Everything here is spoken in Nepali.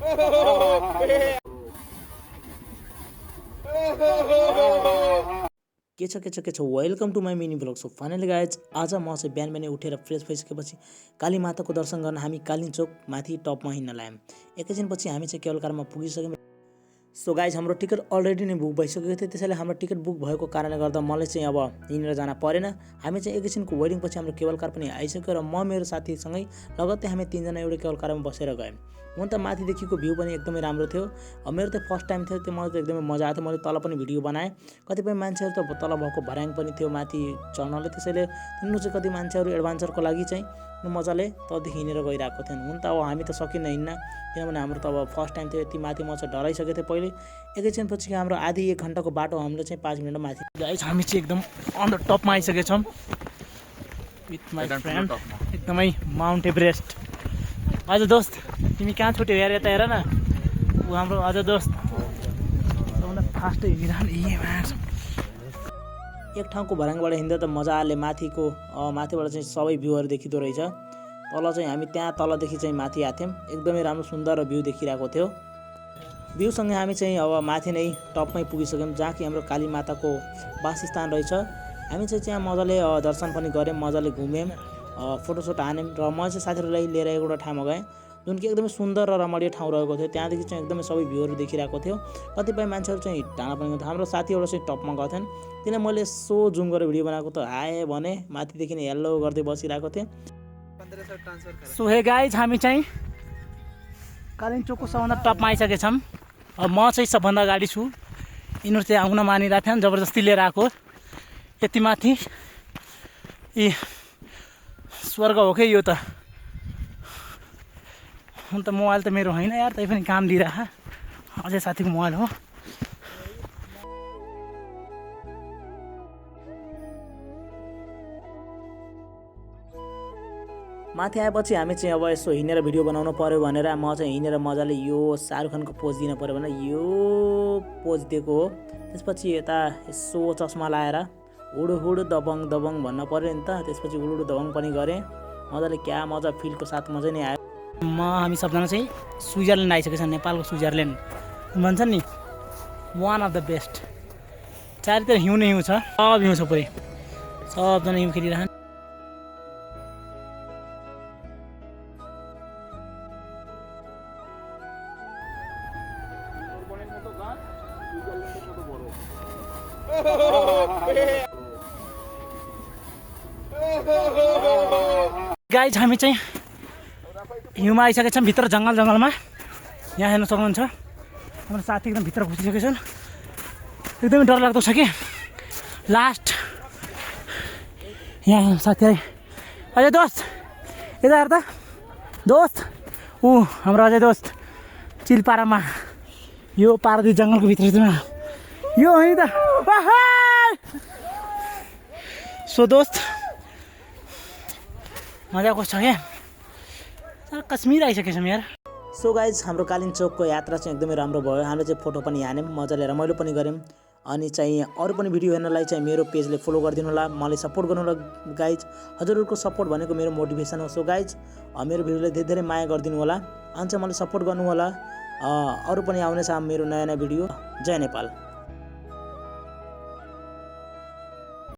के छ welcome to my mini vlog. So finally guys आज म चाहिँ बिहान उठेर फ्रेस भइसकेपछि काली माताको दर्शन गर्न हामी कालीन चोक माथि टपमा हिँड्न लाग्यौँ। एकैछिनपछि हामी चाहिँ केवलकारमा पुगिसक्यौँ। सो गाइज हाम्रो टिकट अलरेडी नै बुक भइसकेको थियो, त्यसैले हाम्रो टिकट बुक भएको कारणले गर्दा मलाई चाहिँ अब हिँडेर जान परेन। हामी चाहिँ एकैछिनको वेटिङपछि हाम्रो केवलकार पनि आइसक्यो र म मेरो साथीसँगै लगत्तै हामी तीनजना एउटै केवलकारमा बसेर गयौँ। हुन त माथिदेखिको भ्यू पनि एकदमै राम्रो थियो। मेरो त फर्स्ट टाइम थियो, त्यो मलाई त एकदमै मजा आएको थियो। मैले तल पनि भिडियो बनाएँ। कतिपय मान्छेहरू त तल भएको भर्याङ पनि थियो माथि चढ्नले, त्यसैले तिनीहरू चाहिँ कति मान्छेहरू एडभेन्चरको लागि चाहिँ मजाले तलदेखि हिँडेर गइरहेको थिएन। हुन त अब हामी त सकिन्न हिँड्न, किनभने हाम्रो त अब फर्स्ट टाइम थियो। यति माथि म चाहिँ डराइसकेको थिएँ पहिले। एकैछिनपछि हाम्रो आधी 1 घन्टाको बाटो हामीले चाहिँ 5 मिनट माथि। गाइस हामी चाहिँ एकदम अन द टपमा आइसकेका छौँ विथ माई फ्रेन्ड, एकदमै माउन्ट एभरेस्ट। आज दोस्त तिमी कहाँ छुट्यो हेर, यता हेर न, ऊ हाम्रो आज दोस्त सबभन्दा फास्ट हिँडिरहनु। एक ठाउँको भर्याङबाट हिँड्दा त मजाले माथिबाट चाहिँ सबै भ्यूहरू देखिँदो रहेछ। तल चाहिँ हामी त्यहाँ तलदेखि चाहिँ माथि आएको थियौँ। एकदमै राम्रो सुन्दर र भ्यू देखिरहेको थियो। भ्यूसँगै हामी चाहिँ अब माथि नै टपमै पुगिसक्यौँ, जहाँ कि हाम्रो काली माताको वासस्थान रहेछ। हामी चाहिँ त्यहाँ मजाले दर्शन पनि गऱ्यौँ, मजाले घुम्यौँ, फोटोसोट हान्यौँ। र म चाहिँ साथीहरूलाई लिएर एउटा ठाउँमा गएँ जुन कि एकदमै सुन्दर र रमणीय ठाउँ रहेको थियो। त्यहाँदेखि चाहिँ एकदमै सबै भ्यूहरू देखिरहेको थियो। कतिपय मान्छेहरू चाहिँ ढाँडा पनि गएको थियो। हाम्रो साथी एउटा चाहिँ टपमा गएको थिएन, किन मैले यसो जुम गरेर भिडियो बनाएको त आएँ भने माथिदेखि नै हेल्लो गर्दै बसिरहेको थिएँ। सो हे गाइज हामी चाहिँ कालिन चोकको सबभन्दा टपमा आइसकेका छौँ। अब म चाहिँ सबभन्दा अगाडि छु। यिनीहरू चाहिँ आउन मानिरहेको थिएन, जबरजस्ती लिएर आएको। यति माथि ए स्वर्ग हो कि यो त। हुन त मोबाइल त मेरो होइन यार, तै पनि काम दिइरह। अझै साथीको मोबाइल हो। माथि आएपछि हामी चाहिँ अब यसो हिँडेर भिडियो बनाउनु पऱ्यो भनेर म चाहिँ हिँडेर मजाले यो शाहरुख खानको पोज दिन पऱ्यो भनेर यो पोज दिएको हो। त्यसपछि यता यसो चस्मा लाएर हुडु दबङ भन्न पऱ्यो नि त। त्यसपछि हुडु दबङ पनि गरेँ मजाले। क्या मजा, फिलको साथ मजा नै आयो। हामी सबजना चाहिँ स्विजरल्यान्ड आइसकेको छ। नेपालको स्विजरल्यान्ड भन्छ नि, वान अफ द बेस्ट। चारैतिर हिउँ नै हिउँ छ, सब हिउँ छ पुरै, सबजना हिउँ खेलिरहन्। गाइज हामी चाहिँ हिउँमा आइसकेका छौँ, भित्र जङ्गलमा। यहाँ हेर्न सक्नुहुन्छ हाम्रो साथी एकदम भित्र घुसिसकेको छन्। एकदमै डरलाग्दो छ कि। लास्ट यहाँ साथी अजय दोस्त, यता हेर त दोस्त, ऊ हाम्रो अजय दोस्त चिलपारामा, यो पारादी जङ्गलको भित्रमा यो होइन त। सो दोस्त मजा कस्तो छ क्या, कश्मीर आइसकेको छौँ यार। सो गाइज हाम्रो कालिन चोकको यात्रा चाहिँ एकदमै राम्रो भयो। हामीले चाहिँ फोटो पनि हान्यौँ, मजाले रमाइलो पनि गऱ्यौँ। अनि चाहिँ अरू पनि भिडियो हेर्नलाई चाहिँ मेरो पेजले फलो गरिदिनु होला, मलाई सपोर्ट गर्नु होला गाइज। हजुरहरूको सपोर्ट भनेको मेरो मोटिभेसन हो। सो गाइज मेरो भिडियोलाई धेरै धेरै माया गरिदिनु होला, अनि चाहिँ मलाई सपोर्ट गर्नु होला। अरू पनि आउनेछ मेरो नयाँ भिडियो। जय नेपाल।